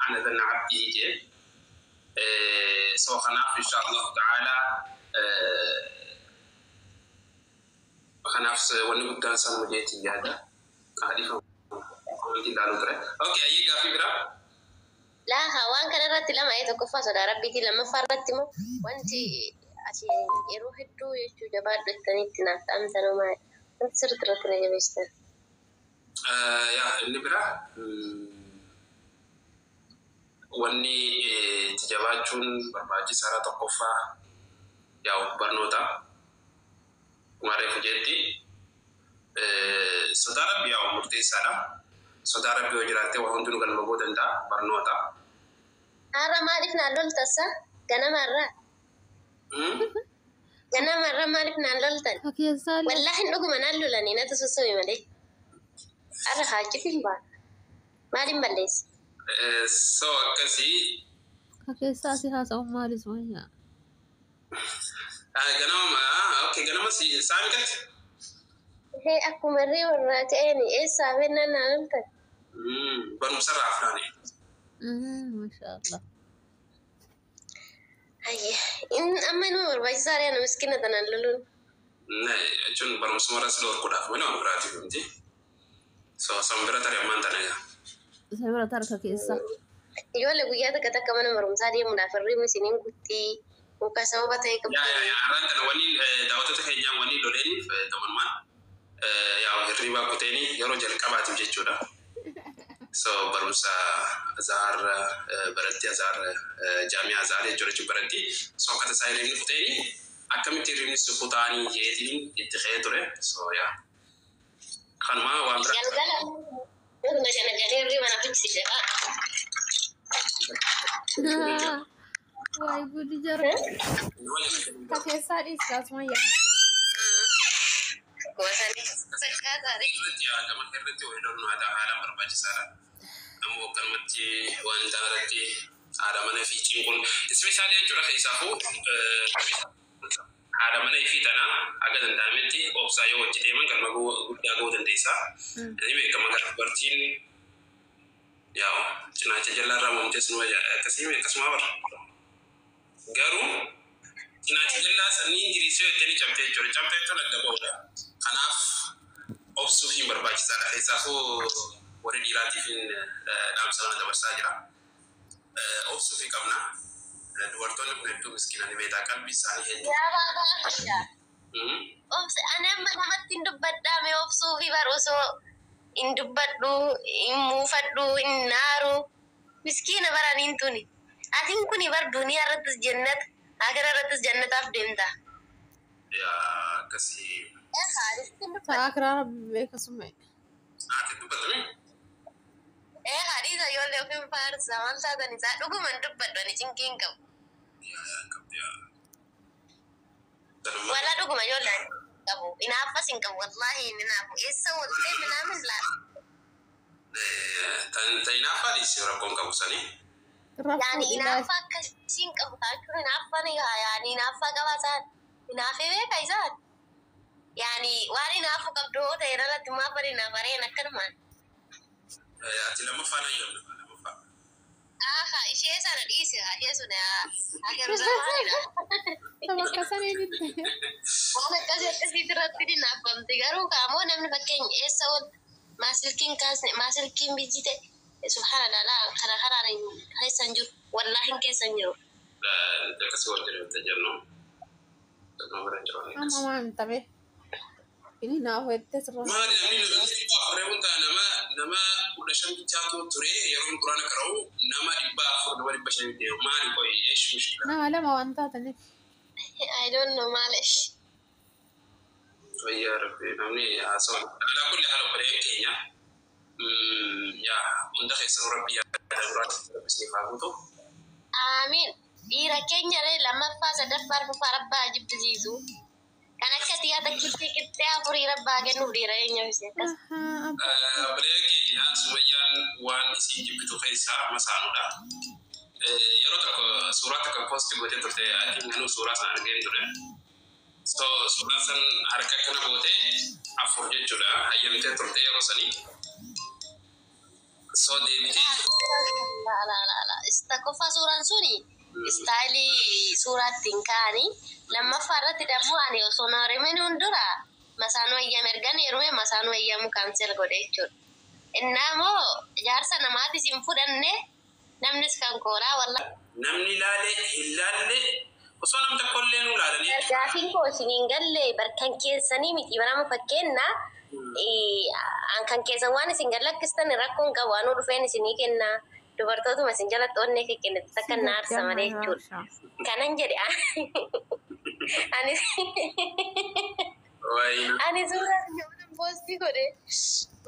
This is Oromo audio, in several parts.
Ana dhanna abdihi jee. So kanaaf insha Allahu ta'ala, kanaaf wanni guddaan sammuu jeetiin yaada. Dhiifama, wanti ilaaluu ture. Okay, ayyee, gaaffii biraa. Laaha, waan kana irratti lama, tokkoffaa sodaa Rabbiitii, lammaffaa irratti immoo wanti ati yeroo hedduu jechuu jabaadhu jettaniitti naaf dhaamtan maali? Wanti sirriitti irratti na jabeessitan. Yaa, inni biraa wanni itti jabaachuun barbaachisaadha, tokkoffaa yaa'u barnoota. Akkuma reefu jetti, sodaa Rabbi yaa'u murteessaadha. Sodaa Rabbi yoo jiraatte waa hundinuu galma ga'uu danda'a, barnoota. Har'a maaliif naan loltassa? Ganamarraa. Ganamarraa maaliif naan loltan? Ka keessaa illee. Wallaahi dhuguma naan lolanii, natu sossobe malee. Har'a haachif hin baana. Maaliin balleesse? So akkasii. Ka keessaa si haasa'uun maali, Sumayyaa? Ganama, okay, ganama si saami gatti. Hee, akkuma irree warraa ka'een eessaa fennaan naan loltan? Barumsarraa afraani. Maashaallah. Ayya, amma inuma barbaachisaa reena miskina tanaan loluun. Jechuun barumsuma si dhorkuudhaaf malee waan biraatiif miti. So san bira tarii ammaan tana yaa. Isa bira tarka keessaa. Ijoollee guyyaa takka takka mana barumsaa deemuudhaaf hirribni isiniin guttii yookaan sababa ta'e Yaa yaa yaa, har'aan tana wanni daawwattoota keenyaa wanni loleeniif gamanmaan yaa hirriba kuteeni yeroo jalqabaatiif jechuudha. So barumsa Azhar baratti, Azhar, jaamiyaa Azhar jechuudha jechuun baratti. So akka tasaa hirribni kuteeni, akkamitti hirribni si kutaanii jeetiin itti ka'ee ture. So yaa, kanuma, waan biraa. Galgala na shanagganii hirriba na fichisiise fa'a. Waay gudi jara. Ka keessaa dhiistaa, Sumayyaa? Akkuma sanii fakkaataadha. Irratti yaa, gama irratti wayii loluun aadaa haalaan barbaachisaadha. Ammoo akkanumatti waan hin taane irratti haadha mana fi cinquun especially jechuudha, keessaafuu haadha mana ifii tana haga danda'ametti obsaa yoo hojii deeman galma guddaa ga'uu dandeessa. Inni beekama, gara dubartiin yaa cinaacha jallaarraa uumamtes numa akkasii akkasuma bara. Garuu cinaacha jallaa sanniin diriirsee jettee ni cabtee jechuudha. Cabtee jechuun adda ba'uudha. Kanaaf obsuu hin barbaachisaadha. Keessaafuu warri dhiiraatiif dhaamsa kana dabarsaa jira. Obsuu fi qabna. Dubartoonni kun hedduu miskiina, ni beektaa, qalbii isaanii hedduu. Yaa baabaa. Obse, ani amma namatti hin dubbadhaa mee, obsuu fi bar osoo hin dubbadhu, hin muufadhu, hin naaru. Miskiina baraniin tuni. Atiin kuni bar duniyaa irrattis jannata, akira irrattis jannataaf deemta. Yaa, akkasii. Ta akiraa Rabbi beeka, Sumee. Ati dubbatame? Ee, hadiisa ijoollee ofiin faarsa, maal taatan isaa dhuguman dubbadhu, ani cinqii hin qabu. Yaa, qabdi yaa. Wala dhuguma ijoollee ani qabu. Inaaffas hin qabu, wallaahi hin inaafu. Eessa ooltee minaamin laata? Ta inaaffaa dhiisee, rakkoon qabu sanii. Irraa Yaani fuudhi ilaali. inaaffaa akkasii hin qabu jechuun inaaffaan, yaani inaaffaa qabaa isaan. Inaafee beeka isaan. Yaani waan inaafuu qabdu yoo ta'e irratti maaf bari inaafareen akkanumaan. Ati lammaffaa na eeyyamna, lammaffaa. Aha, ishee sana dhiise, ishee sun agaruu zamaanidha. Bakka sanii didde. Waan akkasii akkasiitti irratti inaaffamte, garuu kaamoo namni fakkeenya eessa oolta, maa silkiin kaasne, maa silkiin bijjite, subhaanallah, kana karaan keessa hin jiru, wallaahi keessa hin jiru. Akkasii wal jedhamte jennu. Nama bira hin jiru. Amma maal himtame? Inni naaf jettee sirra. Maali, namni 400 reefuun ta'a, nama 15 bichaatu ture yeroon quraana qara'u, nama 400, nama 500 deemu, maali qoy, eesh mushkila? Nama lama waan taataniif. I don't know maalish. Wayyaa Rabbi, namni haasawaa. Alaa kulli haala, obboleeyyan keenya, yaa hunda keessanuu Rabbi yaada biraatti Rabbi isiniif haa guutu. Amiin. Dhiira keenya illee lammaffaa, sadaffaa, arfaffaa rabbaa jibbisiisu. Kan akka tiyaa takkitti qixxee afurii rabbaa kennuuf dhiira eenyu ibsi akkas. Obboleeyyan keenya, Sumayyaan waan isin jibbitu keessaa masaanuudha. Yeroo tokko suuraa tokko post gootee turte, ati ganuu suuraa sana argeen ture. So suuraa san harka akkana gootee afur jechuudha hayyamtee turte yeroo sanii. So deebitee La la la. Tokkoffaa suuraan suni istaayilii suuraa ittiin ka'anii, lammaffaa irratti dammoo ani osoo na heerumin hundura masaanuu eeyyame, ergan heerume masaanuu eeyyamu cancel godhe jechuudha. Innaa moo jaarsa namaatis hin fudhanne, namnis kan kooraa walla. Namni laalee hin laalle, osoo nam tokkollee nu laalanii. Gaafiin koo isin hin galle barkan keessanii miti barama fakkeenna an kan keessan waan isin gallakkistan rakkoon qabu, anuu dhufeen isinii kenna, dubartootuma isin jalatti onnee kennite takka na aarsa malee jechuudha. Kanan jedhe ani Wayina. ani suuraa yoonan post godhe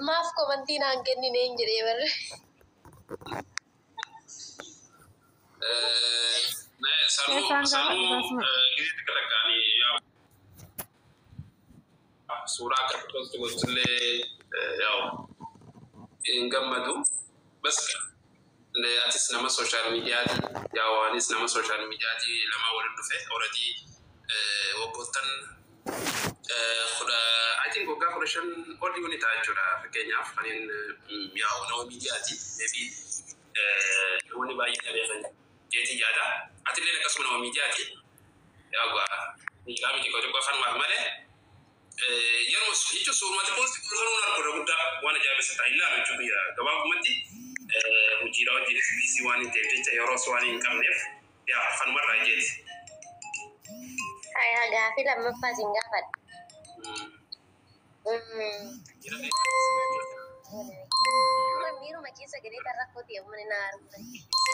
maaf comment naan kennine hin jedhee barre. Sanuu Keessaan gaafa sanuu dhugaasuma. Gisee takka takkaanii yaa suuraa akka post gochullee yaa'u hin gammadu. Bas, atis nama social mediaati, yaa'u anis nama social mediaati, lama waliin dhufe already waggoottan 10, I think waggaa 15 olii wani ta'a jechuudha. Fakkeenyaaf kanneen yaa'u nama miidiyaati, maybe namoonni baay'een na beekan jeetii yaada. Atillee akkasuma nama miidiyaati. Yaa'u miidiyaa miti xiqqoo kanumaaf malee yeroo jechuun suurumatti post godhuun arguudha guddaa waan ajaa'ibsa ta'a ilaalu jechuun biyya gabaabumatti hojiidhaa wajjinis busy waan hin ta'eef jecha yeroos waan hin qabneef yaa kanumarraa jeeti. Haa, gaafii lammaffaa isin gaafadha. Miiruma keessa galee kan rakkoo ta'e uummanni na arguudha.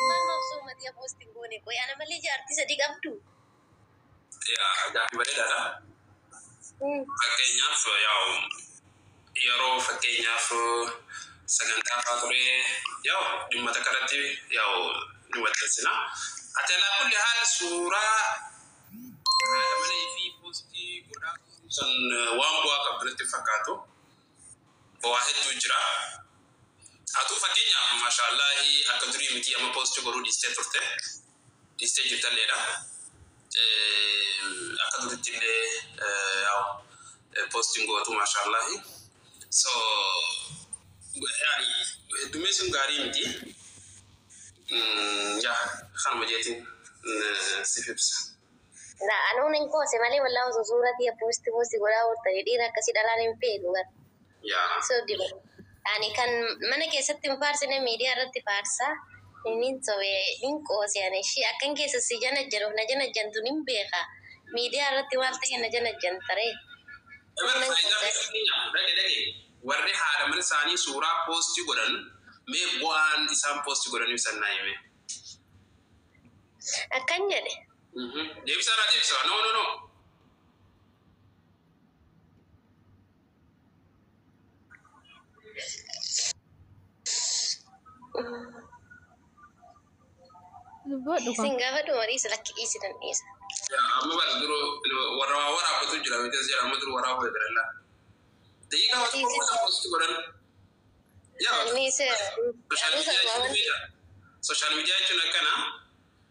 Maal maaf suurumatti post hin goone qoy ana malee jaartii sadii qabdu. Yaa, gaafii bareedaadha. Fakkeenyaaf yaa'u yeroo fakkeenyaaf sagantaa fa'aa ture, yaa'u dhimma takka irratti yaa'u ni maxxansina. Ati alaa kulli haal suuraa haadha manaa fi post godhaa san waan bu'aa qabdu natti fakkaatu. Bu'aa hedduu jira. Atuu fakkeenyaaf maashaallahi akka durii miti, amma post godhuu dhiistee turte. Dhiistee jirtalleedha. Akka duritti illee yaa'u postiin gootu maashaallahi. So yaani heddummeessuun gaarii miti. Yaa, kanuma jeetiin siif ibsa. Na anuun hin koose malee, wallaa osoo suuraa tiyya post post godhaa ooltanii dhiira akkasii dhalaan hin feetu bara. Yaa. So diba. Ani kan mana keessatti hin faarsine miidiyaa irratti faarsaa. Nin sobee nin qoose ani ishii akkan keessa si jana jedhuuf na jana jantu nin beeka. Miidiyaa irratti maal ta'e na jana jantaree. Eber faayidaa fakkeenyaaf dhage dhage warri haadha mana isaanii suuraa post godhan mee bu'aan isaan post godhaniif san naa hime. Akkan jedhe. Deebisaa irraa deebisa. No, no, no. Dubbadhu kan. Isin gaafa dhuma dhiisa, lakki dhiisi nan dhiisa. Amma bara duru warra waa waraabbatu jira miti as jira, amma duru waraabuu eegalalla. Daqiiqaa waa tokko qofa post godhan. Yaa, social media jechuun beektaa? Social media jechuun akkana.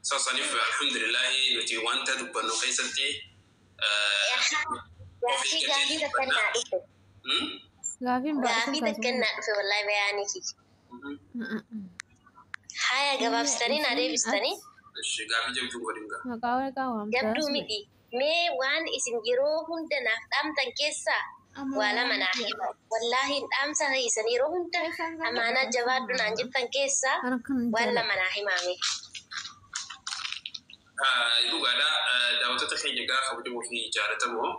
Saniif alhamdulillahi nuti wanta dubbannu keessatti of Gaafii eeggannee gaafii takka dubbanna. naa dhufe. Gaafiin baay'ee Gaafii takka naa dhufe wallaahi bayaanii kiyya. Haya, gabaabsitanii naa deebistanii. Ishi, gaafii jabduu godhin gaa. Maqaa waraqaa waamtaa. Jabduu miti. Mee waan isin yeroo hunda naaf dhaamtan keessaa waa lama naaf hima. Wallaahi dhaamsa isin yeroo hunda amaanaa jabaadhu naan jettan keessaa waan lama naa himaame. Dhugaadha. Daawwattoota keenya gaa kabajamoo fi jaallatamoo,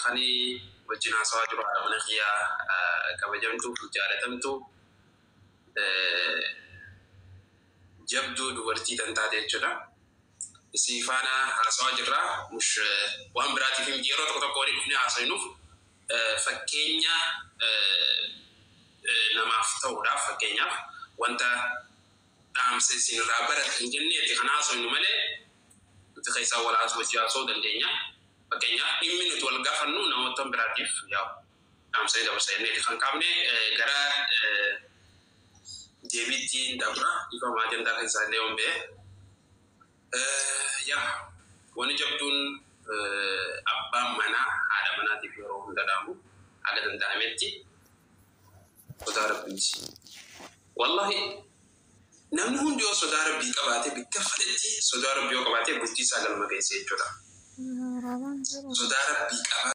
kan wajjin haasawaa jiru haadha mana kiyyaa kabajamtuu fi jaalatamtuu jabduu dubartii kan taate jechuudha. Isii faana haasawaa jirra. Mush waan biraatiif miti, yeroo tokko tokko waliin dhufnee haasawnuuf fakkeenya namaaf ta'uudhaaf, fakkeenyaaf wanta dhaamsa isinirraa baratan jenneeti kan haasawnu malee nuti keessaa wal wajji haasawuu dandeenya. Fakkeenyaaf dhimmi nuti wal gaafannu namoota biraatiif yaa'u dhaamsa dabarsa jenneeti kan qabne gara deebiitti dabra dhiifama ajandaa keessaa illee yoon ba'e. Yaa, wanni jabduun abbaan manaa haadha manaatiif yeroo hunda dhaamu haga danda'ametti sodaa rabbiiti. Wallahi Namni hundi yoo sodaa rabbii qabaate, bikka fedhetti sodaa rabbii yoo qabaate, bultii isaa galma geesse jechuudha. Sodaa rabbii qabaa.